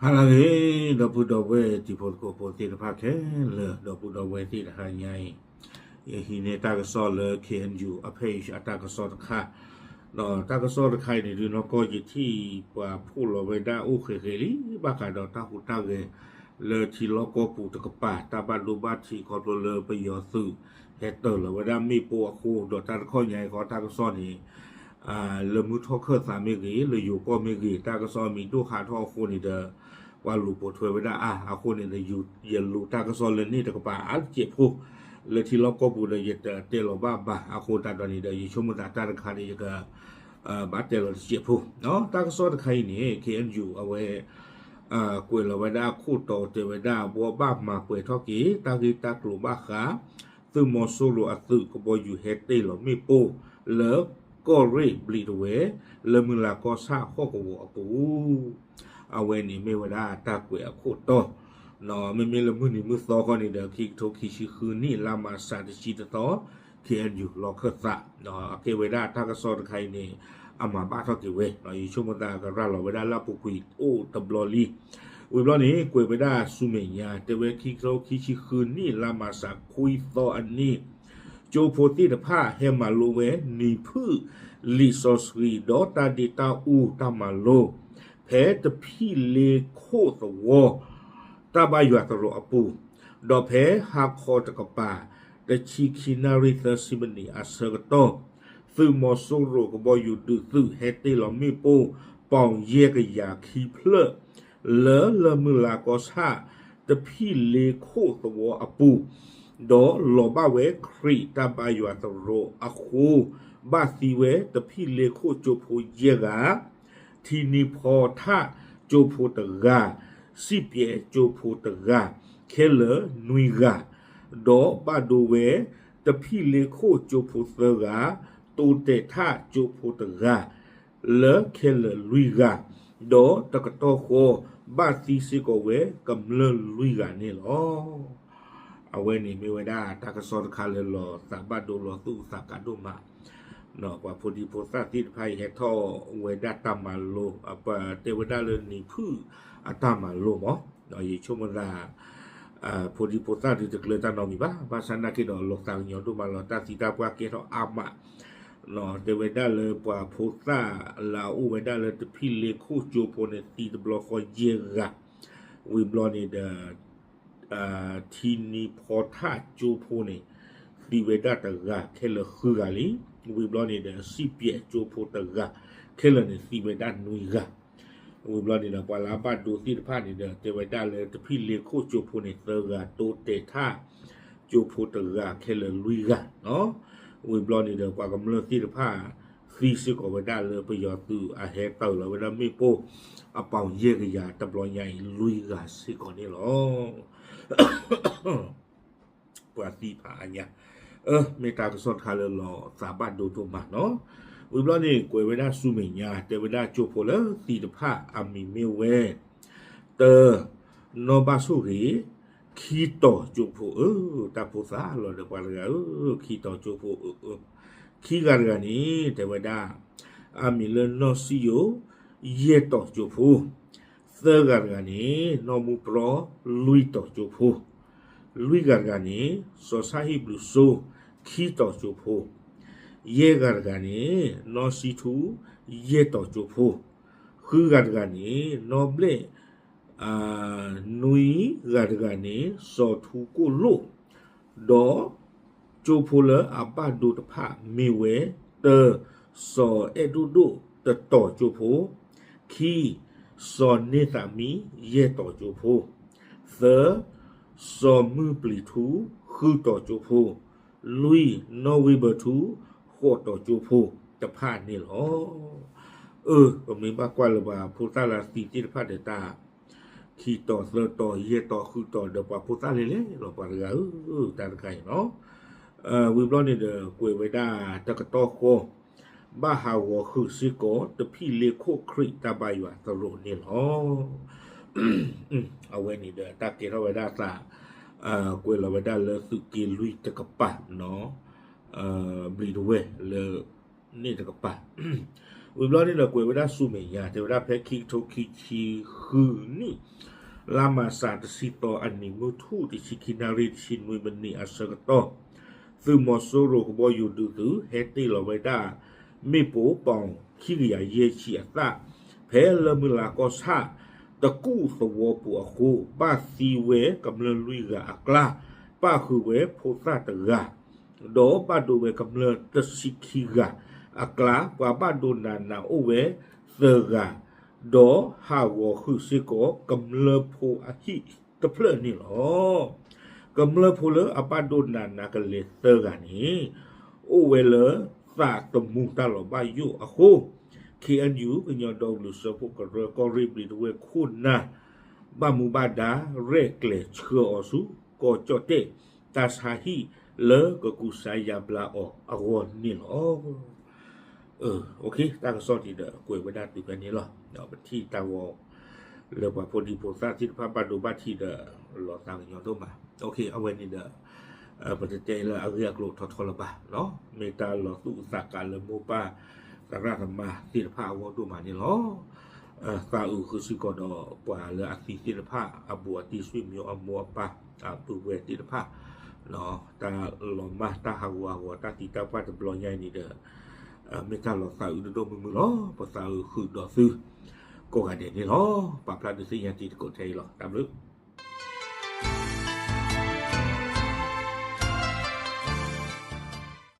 ဟါလၢအဂ့ၤ, ဒီပုၢ်ဒီဝဲၢ်တံၤဖိသကိးဖိသ့ၣ်တဖၣ်ခဲလၢာ်, ဒီပုၢ်ဒီဝဲၢ်သ့ၣ်တဟါညါအံၤ, ယဟံးန့ၢ်တၢ်ကစီၣ်လၢ K N U အဖဲအံၤအတၢ်ကစီၣ်တခါ, ဒီးတၢ်ကစီၣ်တခါအံၤန့ၣ် ဒုးနီၢ်ကီၢ်ယထံၣ်ပှၤဖှိၣ်လီၤဝဲဒၣ်အိၣ်ဃဲးဃဲးလံ ဘၣ်ဃးဒီးတၢ်ဟူးတၢ်ဂဲၤလၢထံလီၢ်ကီၢ်ပူၤတကပၤ တၢ်ဘၣ်ဒိဘၣ်ထံးခီဖျိလၢပယီၤသုး ဟဲတၢၤလီၤဝဲဒၣ်မ့ၣ်ပိၢ်အဃိ, ဒီးတၢ်တခီညါအံၤဃီတၢ်ကစီၣ်န့ၣ် လၢမုၢ်ထီၣ်ခၢၣ်သးမ့ၢ်ဂ့ၤ, လၢယိၤကီၢ်မ့ၢ်ဂ့ၤ, တၢ်ကစီၣ်မ့ၢ်ဒိၣ်ဟးထီၣ်အဃိန့ၣ်ဒီး ပှၤလူၤပိာ်ထွဲဝဲဒၣ်အါအဃိန့ၣ်ဒီး ယလူၤတၢ်ကစီၣ်လၢန့ၣ်တကပၤအါတစဲးဖိ လၢထံလီၢ်ကီၢ်ပူၤဒီး ယတတဲလီၤဘၣ်ဘၣ်အဃိသတးဒီးန့ၣ်ဒီး ယဆိကမိၣ်သးတၢ်တခါန့ၣ် ယက ဘၣ်တဲလီၤတစဲးဖိ, တၢ်ကစီၣ်တခါအံၤန့ၣ် K N U အဝဲ ကွဲးလီၤဝဲဒၣ်အခိၣ်တီတဲဝဲဒၣ် ဘှီဘၣ်မၤပှဲၤထီၣ်က့ၤ တၢ်ဂ့ၢ်တၢ်ကျိၤဘၣ်ဃး သုးမီၤစိရိၤအသုးကဘီယူၤဟဲတ့ၢ်လီၤမ့ၣ်ပိၢ် လၢကီၢ်ရ့ၣ်ဘျံးတဝဲ လၢမုၢ်လၢ်ကီၢ်ဆၣ်ဟီၣ်ကဝီၤအပူၤ, အဝဲန့ၣ်မ့ၢ်ဝဲဒၣ်တၢ်ကွဲးအခိၣ်တီ, မ့မ့ၢ်လၢမုၢ်နံၤမုၢ်သီခီန့ၣ်ဒီး ခံကထိခံဆံဃုနံၣ် လါမၢ်ၡးတဆံတသီ K N U လီၢ်ခၢၣ်သး, အကဲဝဲဒၣ်တၢ်ကစီၣ်တခါအံၤန့ၣ် အမၤဘၣ်ထီၣ်က့ၤဝဲ, ယဆိကမိၣ်သးကရၤလီၤဝဲဒၣ်လၢအပူၤကွံာ်အိၣ်တဘျီလံ, ဝံၤဘျီန့ၣ် ကွဲးဝဲဒၣ်ဆူမဲာ်ညါ တဲဝဲ ခံကထိခံဆံဃုနံၣ်လါမၢ်ၡးခွံသီအနံၤ, ကၠိဖိသ့ၣ်တဖၣ်ဟဲမၤလိဝဲ နံၤဖုၣ်လံာ်စီဆှံ ဒီးတၢ်ဒ့တၢ်အူတၢ်မၤလိ ဖဲတဖံးလ့ခိၣ်သဝီ တၢ်ဘါယွၤသရိာ်အပူၤ, ဒီးဖဲဟါခီတကပၤ တဆံခံနၣ်ရံၣ်သၢဆံမံးနံးအဆၢကတီၢ်, သုးမီၤစိရိၤကဘီယူၤဒုးသုးဟဲတ့ၢ်လီၤမ့ၣ်ပိၢ် ပီၣ်ယဲၢ်ကယၤခံဖျၢၣ် လၢလၢမုၢ်လၢ်ကီၢ်ဆၣ် တဖံးလ့ခိၣ်သဝီအပူၤ, ဒီးလီၤဘၣ်ဝဲခရံာ်တၢ်ဘါယွၤသရိာ်အဃိ, ဘၣ်သံဝဲတဖံးလ့ခိၣ်ကၠိဖိယဲၢ်ဂၤ, ထံနံၤဖီထၣ်ကၠိဖိတဂၤ, စံၣ်ပျဲးကၠိဖိတဂၤ, ခဲလၢာ်နွံဂၤ, ဒီးဘၣ်ဒိဝဲ တဖံးလ့ခိၣ်ကၠိဖိသၢဂၤ, တိတဲာ်ထၣ်ကၠိဖိတဂၤ, လၢခဲလၢာ်လွံၢ်ဂၤ, ဒီးတကတီၢ်ဃီ ဘၣ်သံစ့ၢ်ကီးဝဲကမျၢၢ်လွံၢ်ဂၤန့ၣ်လီၤ. အဝဲန့ၣ်မ့ၢ်ဝဲဒၣ်တၢ်ကစီၣ်တခါလၢလီၤသးဘၣ်ဒိလီၤသူၣ်အုးသးကါဒိၣ်မး, ပှၤဖိဒံဖိသၣ်သ့ၣ်တဖၣ်အံၤဟဲထီၣ်ဝဲဒၣ်တၢ်မၤလိ, ပတဲဝဲဒၣ်လၢနံၤဖုၣ်အတၢ်မၤလိမး, ယဆိကမိၣ်သး ဖိဒံဖိသၣ်ဒုးတကျၢၤတၢ်နီတမံၤဘၣ်, ဘၣ်ဆၣ်နာ်က့ဒီးလီၤသးကညီၤဒိၣ်မးလီၤ, တၢ်သံတၢ်ပှၢ်ကဲထီၣ်အါမး, တဲဝဲဒၣ်လၢပှၤဖိသၣ်လၢအအိၣ်ဝဲဒၣ်လၢတဖံးလ့ခိၣ်ကၠိဖိန့ၣ် သံတဘျီဃီယဲၢ်ဂၤ, ဝံၤဘျီန့ၣ်ဒီး ထံနံၤဖီထၣ်ကၠိဖိန့ၣ် သံဝဲဒၣ်တဂၤ ခဲလၢာ်ဃုဂၤလံ, ဝံၤဘျီန့ၣ်ဒီး စံၣ်ပျဲးကၠိဖိတဂၤ ခဲလၢာ်န့ၣ်သံဝဲဒၣ်နွံဂၤ, ဝံၤဘျီန့ၣ်ဒီး ပှၤလၢအဘၣ်ဒိသ့ၣ်တဖၣ်န့ၣ်ဒီး တဲဝဲဒၣ်လၢတဖံးလ့ခိၣ်ကၠိဖိန့ၣ်သၢဂၤ, တိတဲာ်ထၣ်ကၠိဖိတဂၤ ခဲလၢာ်လွံၢ်ဂၤ, ဝံၤဘျီန့ၣ်ဒီး ပှၤကမျၢၢ်သ့ၣ်တဖၣ် သံစ့ၢ်ကီးဝဲဒၣ်လၢပယီၤသုးအဟဲတၢၤလီၤဝဲဒၣ်မ့ၣ်ပိၢ် အပီၣ်ယဲၢ်ကယၤတဘျီညါအံၤ လွံၢ်ဂၤစ့ၢ်ကီးန့ၣ်လီၤ. ပှၤသံဖးအါညါ, မ့ၢ်တၢ်ကစီၣ်တခါလၢလီၤသးဘၣ်ဒိဒိၣ်မးနီၤ, ဝံၤဘျီန့ၣ် ကွဲးဝဲဒၣ်ဆူမဲာ်ညါ တဲဝဲဒၣ်ကၠိဖိလၢသံတဖၣ်အမံၤမ့ၢ်ဝဲ တၢ နီၢ်ဘၣ်ဆိၣ်ဂ့ၤ, ခံတီၤကၠိဖိအၢ, တၢ်ဖိသၣ်လီၤဒီးပှၤတဂၤဧၢ, ခံတီၤကၠိဖိအၢ, ခံဂၤတဂၤန့ၣ် တဲဝဲဒၣ် အမံၤလၢနီၢ်စံယိၤ, ယဲၢ်တီၤကၠိဖိ, သၢဂၤတဂၤန့ၣ် နီၢ်မူပရီ, လွံၢ်တီၤကၠိဖိ, လွံၢ်ဂၤတဂၤန့ၣ် စီၤဆၣ်ဟံၣ်ဘျုးစိ, ခံတီၤကၠိဖိ, ယဲၢ်ဂၤတဂၤန့ၣ် နီၢ်စံထူ, ယဲၢ်တီၤကၠိဖိ, ဃုဂၤတဂၤန့ၣ် နီၢ်ဘျဲၣ် နွံဂၤတဂၤန့ၣ် စီၤထူကိၣ်လိၣ်, ဒီးကၠိဖိလၢအဘၣ်ဒိတဖၣ်မ့ၢ်ဝဲ တၢ စီၤအဲၣ်ဒိၣ်ဒိၣ် တတီၤကၠိဖိ, ခံ စီၤန့ၢ်သးမံ ယဲၢ်တီၤကၠိဖိ, သၢ စီၤမုၢ်ပျံၤထူ ဃုတီၤကၠိဖိ, လွံၢ် နီၢ်ဝ့ဘၢထူ ဃိးတီၤကၠိဖိတဖၣ်န့ၣ်လီၤ. အၢ ပမ့ၢ်ဘၣ်ကွၢ်လၢပှၤဖိသၣ်လၢသံသ့ၣ်တဖၣ်ဒီးတၢ် ခံတီၤသၢတီၤယဲၢ်တီၤဃုတီၤဒီးပှၤဖိသၣ်လဲၤလဲၤလီၤပှၤတဂၤဧၢ တၢ်တခါအံၤနီၤ. ဝံၤဘျီန့ၣ်ဒီးကွဲးဝဲဒၣ်တကတီၢ်ဃီ ဘၣ်ဟးဂီၤဃုာ်စ့ၢ်ကီး တဖံးလ့ခိၣ်ခရံာ်တၢ်ဘါယွၤသရိာ်န့ၣ်လီၤ. အဝဲန့ၣ်ဒီးတၢ်ကဲထီၣ်ဝဲဒၣ်သး ကွဲးလီၤဝဲဒၣ်လၢသုးက့လွံၢ်တကပၤနီၤ ဘျံးတဝဲၢ်လၢန့ၣ်တကပၤ ဝံၤဘျီန့ၣ်ဒီးကွဲးဝဲဒၣ်ဆူမဲာ်ညါ တဲဝဲဒၣ်ဖဲခံကထိခံဆံဃုနံၣ် လါမၢ်ၡး တဆံသီအနံၤ မုၢ်ထူၣ်တဆံခံနၣ်ရံၣ် တဆံနွံမံးနံးအဆၢကတီၢ် သုးမီၤစိရိၤကဘီယူၤဒုးသုး ဟဲတ့ၢ်လီၤဝဲဒၣ် မ့ၣ်ပိၢ်ပီၣ်ခံကယၤယဲၢ်ဆံအသၣ် ဖဲလၢမုၢ်လၢ်ကီၢ်ဆၣ် တကူၣ်သဝီပူၤအဃိ ဘၣ်သံဝဲကမျၢၢ်လွံၢ်ဂၤအကျါ ပၣ်ဃုာ်ဝဲဖိသၣ်တဂၤ ဒီးဘၣ်ဒိဝဲကမျၢၢ်တဆံခံဂၤအကျါ ပှၤဘၣ်ဒိနးနးအိၣ်ဝဲသၢဂၤ ဒီးဟးဂီၤဃုာ်စ့ၢ်ကီးကမျၢၢ်ဖိအဟံၣ်တဖျၢၣ်န့ၣ်လီၤ. ကမျၢၢ်ဖိလၢအဘၣ်ဒိနးနးကလဲၤသၢဂၤန့ၣ် အိၣ်ဝဲလၢသးသမူတၢ်လီၤဘၣ်ယိၣ်အဃိ ခ့ၣ်အဲၣ်ယူၣ် ကညီဒီကလုာ်စၢဖှိၣ်ကရၢ ကီၢ်ရ့ၣ်ဘျံးတဝဲၢ်ခိၣ်နၢ် ဘၣ်မူဘၣ်ဒါရဲၣ်ကျဲၤဆှၢအီၤဆူ ကီၢ်ကၠီၣ်တဲၣ် တၢ်ဆါဟံၣ်လၢကကူစါယါဘျါအီၤအဂီၢ်န့ၣ်လီၤ. တၢ်ကစီၣ်န့ၣ်ဒီးကွဲးဝဲဒၣ်တုၤဖဲန့ၣ်လီၤ. ပထံၣ်တၢ်ဂီၤလၢပှၤဖိဒံဖိသၣ်သ့ၣ်တဖၣ်ဘၣ်ဒိဘၣ်ထံးဒီး လီၤသးကညီၤဒိၣ်မး. အဝဲန့ၣ်ဒီး ပတတဲလၢအဂ့ၢ်အကျိၤထီထီလၢၤဘၣ်, မ့ၢ်တၢ်လီၤသူၣ်အုးသးကးလၢမိၢ်ပၢ်သရၣ်သမါသ့ၣ်တဖၣ်အဂီၢ်ဒိၣ်မးန့ၣ်လီၤ. သးအုးဃုာ်စ့ၢ်ကီးဒီးပှၤလၢအသံသ့ၣ်တဖၣ် အဘူးအတံၢ် ဆွေမျိုး အမိၢ်အပၢ် အပုၢ်ဝဲၢ်သ့ၣ်တဖၣ် တၢ်လီၤမၢ်တၢ်ဟးဂူာ်ဟးဂီၤတၢ်သံတၢ်ပှၢ်တဘျီညါအံၤန့ၣ်ဒီး မ့ၢ်တၢ်လီၤသးအုးဒိၣ်ဒိၣ်မုၢ်မုၢ်လီၤ. ပသးအုးဃုာ်ဒီးသုကိးဂၤဒဲးန့ၣ်လီၤ. ပာ်ဖျါဒုးသ့ၣ်ညါတံၤသကိးထဲအံၤလီၤ. တၢ်ဘျုး